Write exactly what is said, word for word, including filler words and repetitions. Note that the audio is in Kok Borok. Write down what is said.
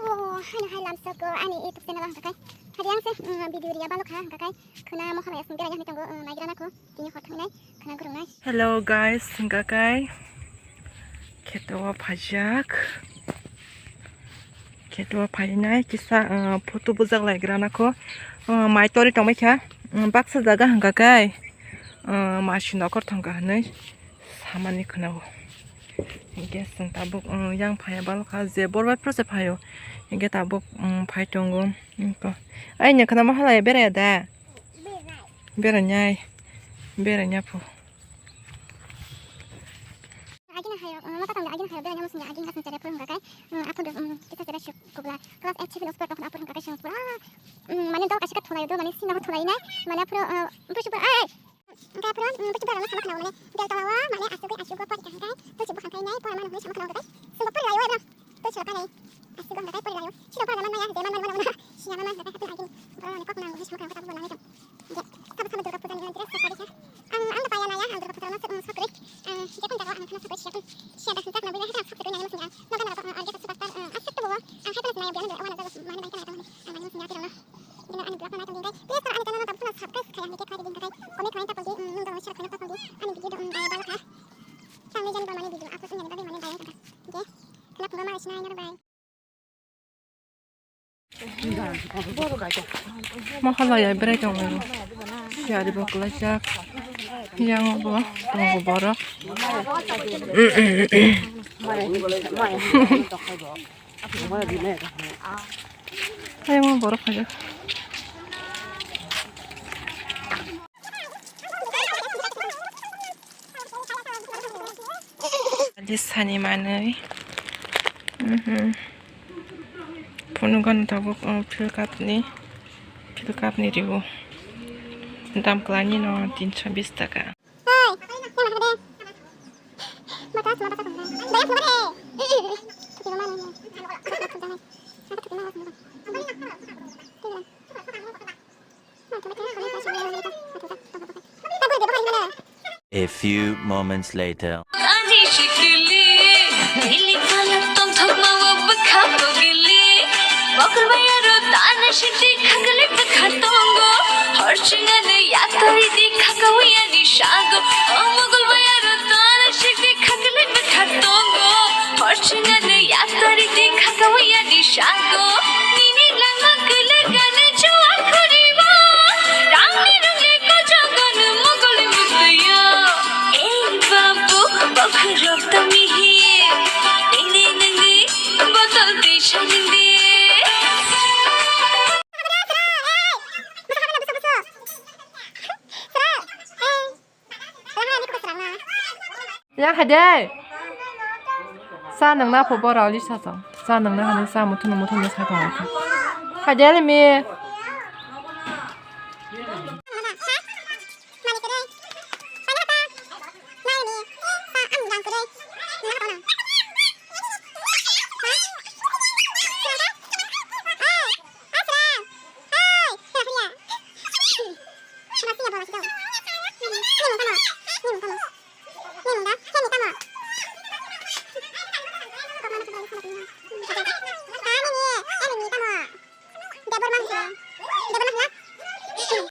Oh, haino hai lamsoko ani YouTube channel ang takai. Hadi ang se, mm, video ria balok ha, ang takai. Khuna mokha bai asung bera yang tongo, mm, naigra nako. Tini hor thangnai, khuna gurung nai. Hello guys, ang takai. Kheto o phajak. Kheto o phainai kisa, uh, photo bujak lai gra nako. Uh, mai tori tongbai kha. Um, baksa jaga ang takai. Uh, masi nokor thong kha hinui. Samani khwnao. Hinkhe chwng tabuk, um, yang phaiya balokha je bor bai phano se phaio. Hinkhe tabuk, um, phai tongo. Ai, nini khwnama halai beraiya da? Berainai. Berainai pho. Agini hayok, um, mata tangda agini hayok berainai musungya agini gasing chere phurung gakai. Um, aphuru, um, kisa chere suk kubla. Class eight seven osper tong aphuru gakai sung pura. Um, mane dol kaisa khe thulai do, mane sina thulai nai. Mane aphuru, uh, busu pura, ai. Hingke aphuru, mm, busti borok no sama khna mane, del tola o mane asugwi asugo pori kaham kai, tulsi buphang kai nai, pora mano hinui sama khna mane, sumbo pori laio ebro, tulsi rok kanai, asugo hingke pori laio, siro pora mano ya, je mano mano mano, siya mano hingke happy lagi, borok ni kok nang hinui sama khna mane, je, sabo sabo Durga puja ni dress sa kari sa, ang, ang paya naya, ang Durga puja no sok kri, ang, je pun jago ang khna sok kri siya pun, siya dah hingke khna bile hingke sok kri nai mano siya, noga noga, ang, ang, ang, superstar, ang, asik tubuo, ang, happiness naya biya nang, wana jago, mano bai khna ya, ang, mano siya, ang, mano siya, Bini ani vlog no nai tong di hingke, please kor ani channel no tong phano subscribe khai ya hingke khai di hingke khai, comment khlai ta tong di, mm, nung tong share khlai ta tong di, ani video, mm, viral kha. Tang ni jani bo mani video upload wngya ni bagwi mani viral kha. Hingke, khna phungo mari sinai nang bai. Mahalaya berai tong lai. Siyari bo kwlaijak. Yang bo tongo borok. Ayang borok phai. Sani manwi. Mhm. Phunukgo tabuk, oh, Flipkart ni, Flipkart ni ribo. Dam kwlai ni no tinso bis taka. A few moments later. Ani shikili, nili pala tongthokma o bwkha bogili. Mokol bai aro tana shikli khakali bwkha tongo. Horchingani yatori di khakawi ani shago. O mokol bai aro tana shikli khakali bwkha tongo. Horchingani yatori di khakawi ani shago. Nini langma kwlwk ani chuwa khuribo. Rangni rungni kojogon mokol muktuyo. Ei babu, bokhorok to mihi. Nini nini botol tisa nini. Ya hai de. Sa nang na pho bora oli sa sa. Sa nang na hani sa muthun muthun sa tong. Hai de le mi. Ani ni, ani ni tamo. Debor mang se. Debor mang na.